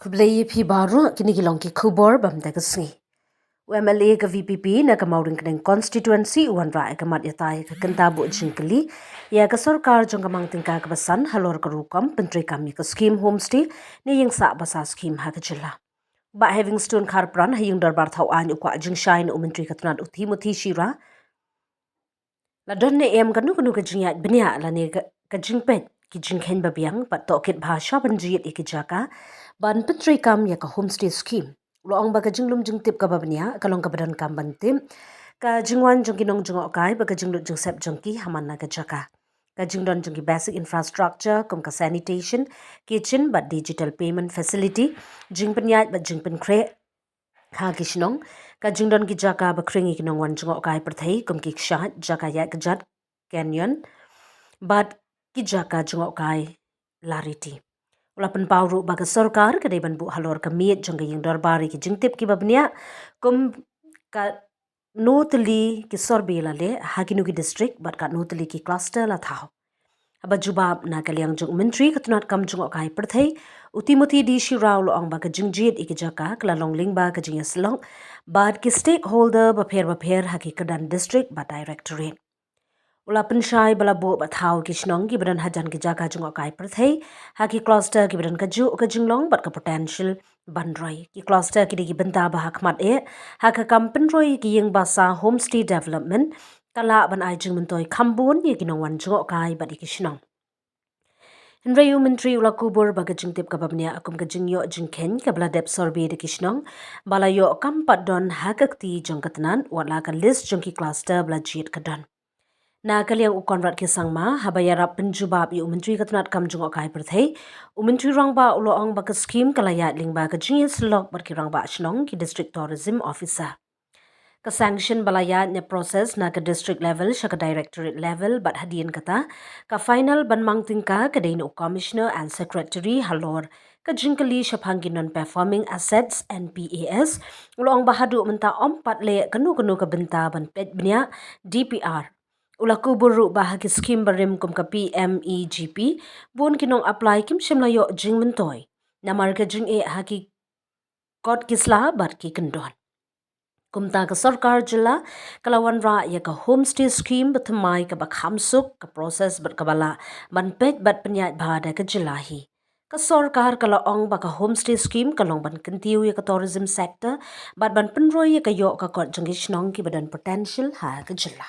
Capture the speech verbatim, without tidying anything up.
Khublei ïa phi baroh, kine ki long ki khubor bam da ka sngi. U M L A ka V P P na ka Mawryngkneng constituency u wanrah ïa ka mat ïa tai ka kynta buh jingkylli ïa ka sorkar jong ka Mangtyngka kaba san halor ka rukom pyntreikam ïa ka skim homestay ne ïing sah basa skim ha ka jylla. Bah Heavingstone Kharpran ha ïing dorbar thaw aiñ u kwah jingshai na u Myntri ka tnat u Timothy Shira. La don ne em kano kano ka jingïaid bniah lane ka, ka jingpeit ki jingkheiñ babiang bad tohkit bha sha ban jied ïa ki jaka ban pyntreikam ïa ka homestay scheme. U la ong ba ka jinglum jingtip kaba bniah ka long kaba donkam ban tip ka jingwan jong ki nongjngohkai bad ka jinglut jingsep jong ki ha man la ka jaka. Ka jingdon jong ki basic infrastructure kum ka sanitation, kitchen bad digital payment facility, jingpynïaid bad jingpynkhreh ha ki shnong, ka jingdon ki jaka ba khring ïa ki nongwan jngohkai pyrthei kum ki kshaid, jaka ïaid kjat, canyon bad ki jaka jngohkai la riti. U la pynpaw ruh ba ka sorkar ka dei ban buh halor ka miej jong ka ïing dorbar ïa ki jingtip kiba bniah kum kano tylli ki survey la leh ha kino ki district bad kano tylli ki cluster la thaw. Haba jubab na ka liang jong u Myntri ka tnat kam jngohkai pyrthei, u Timothy D Shira u la ong ba ka jingjied ïa ki jaka ka la long lyngba ka jingïasyllok bad ki stakeholder bapher bapher ha ki kyrdan district bad directorate. U la pynshai ba la buh bad thaw ki shnong kiba don hajan ki jaka jngohkai pyrthei ha ki cluster kiba don kajuh ka jinglong bad ka potential ban roi. Ki cluster ki dei ki bynta ba ha khmat eh ha ka kam pynroi ïa ki ïing basa homestay development, ka lah ban ai jingmyntoi kham bun ïa ki nongwan jngohkai bad ïa ki shnong. Hynrei u Myntri u la kubur ba ka jingtip kaba bniah kum ka jingïoh jingkheiñ kaba la dep survey da ki shnong ba la ïoh kam pat don ha ka kti jong ka tnat, wat la ka list jong ki cluster ba la jied ka don. Na ka liang u Conrad K Sangma, haba ïarap pynjubab ïa u Myntri ka tnat kam jngohkai pyrthei, u Myntri Rangbah u la ong ba ka skim ka la ïaid lyngba ka jingïasyllok bad ki rangbah shnong, ki district tourism officer. Ka sanction ba la ïaid na process na ka district level sha ka directorate level bad hadien kata, ka final ban mang tyngka ka dei na u commissioner and secretary halor ka jingkylli shaphang ki non performing assets, N P A S. U la ong ba haduh mynta ym pat leh kano kano ka bynta ban peit bniah D P R. U la kubur ruh ba ha ki skim barim kum ka P M E G P, bun ki nong apply kim shym la ïoh jingmyntoi namar ka jingeh ha ki kot ki sla bad ki kyndon. Kumta ka sorkar jylla ka la wanrah ïa ka homestay skim ba thymmai kaba kham suk, ka process bad kaba lah ban peit bad pynïaid bha da ka jylla hi. Ka sorkar ka la ong ba ka homestay skim ka long ban kyntiew ïa ka tourism sector bad ban pynroi ïa ka ïoh ka kot jong ki shnong kiba don potential ha ka jylla.